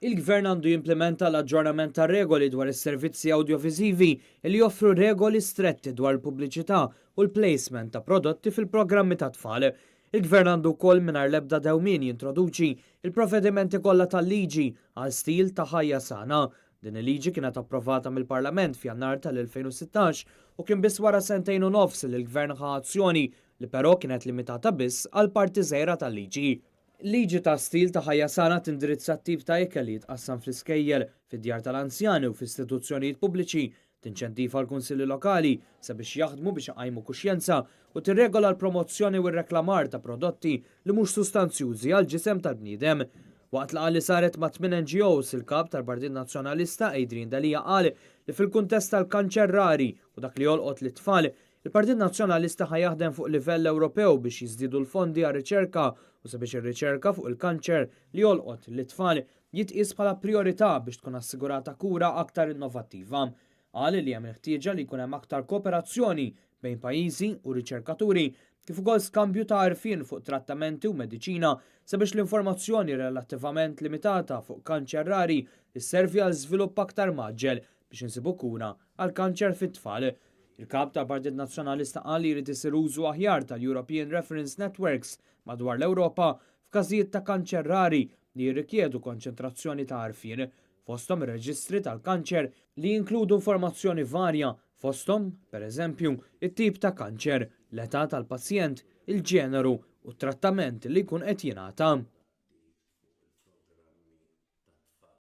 Il-Gvern għandu jimplimenta l-aġġornament tar-regoli dwar is-servizzi awdjoviżivi li joffru regoli stretti dwar il-pubbliċità u l-placement ta' prodotti fil-programmi tat-tfal. Il-Gvern għandu wkoll mingħajr l-ebda dewmien jintroduċi l-provvedimenti kollha tal-liġi għal stil ta' ħajja sana. Din il-liġi kienet approvata mill-Parlament f'Jannar tal-2016 u kien biss wara sentejn u nofs li l-Gvern ħa azzjoni li però kienet limitata biss għal parti żgħira tal-liġi. Liġi ta' stil ta' ħajja sana tindirizza t-tip ta' ikel li jitqassam fl-iskejjel, fid-djar tal-anzjani u f'istituzzjonijiet pubbliċi, tinċentiva l-kunsilli lokali sabiex jaħdmu biex iqajmu kuxjenza u tirregola l-promozzjoni u r-reklamar ta' prodotti li mhux sustanzjużi għall-ġisem tal-bniedem. Waqt laqgħa li saret ma' tmien NGOs, il-Kap tal-Partit Nazzjonalista Adrian Delia qal li fil-kuntest tal-kanċer rari u dak li jolqot lit-tfal, Il-Partit Nazzjonalista ħa jaħdem fuq livell Ewropew biex jiżdiedu l-fondi għar-riċerka u sabiex ir-riċerka fuq il-kanċer li jolqot lit-tfal jitqies bħala prijorità biex tkun assigurata kura aktar innovattiva. Qal li hemm il-ħtieġa li jkun hemm aktar kooperazzjoni bejn pajjiżi u riċerkaturi kif ukoll skambju ta' għarfien fuq trattamenti u mediċina sabiex l-informazzjoni relattivament limitata fuq kanċer rari sservi għal żvilupp aktar mgħaġġel biex insibu kura għall-kanċer fit-tfal. Il-Kap tal-Partit Nazzjonalista qal li jrid isir użu aħjar tal-European Reference Networks madwar l-Ewropa f'każijiet ta' kanċer rari li jirrikjedu konċentrazzjoni ta' għarfien, fosthom ir-reġistri tal-kanċer li jinkludu informazzjoni varja, fosthom, pereżempju, it-tip ta' kanċer, l-età tal-pazjent, il-ġeneru u t-trattament li jkun qed jingħata.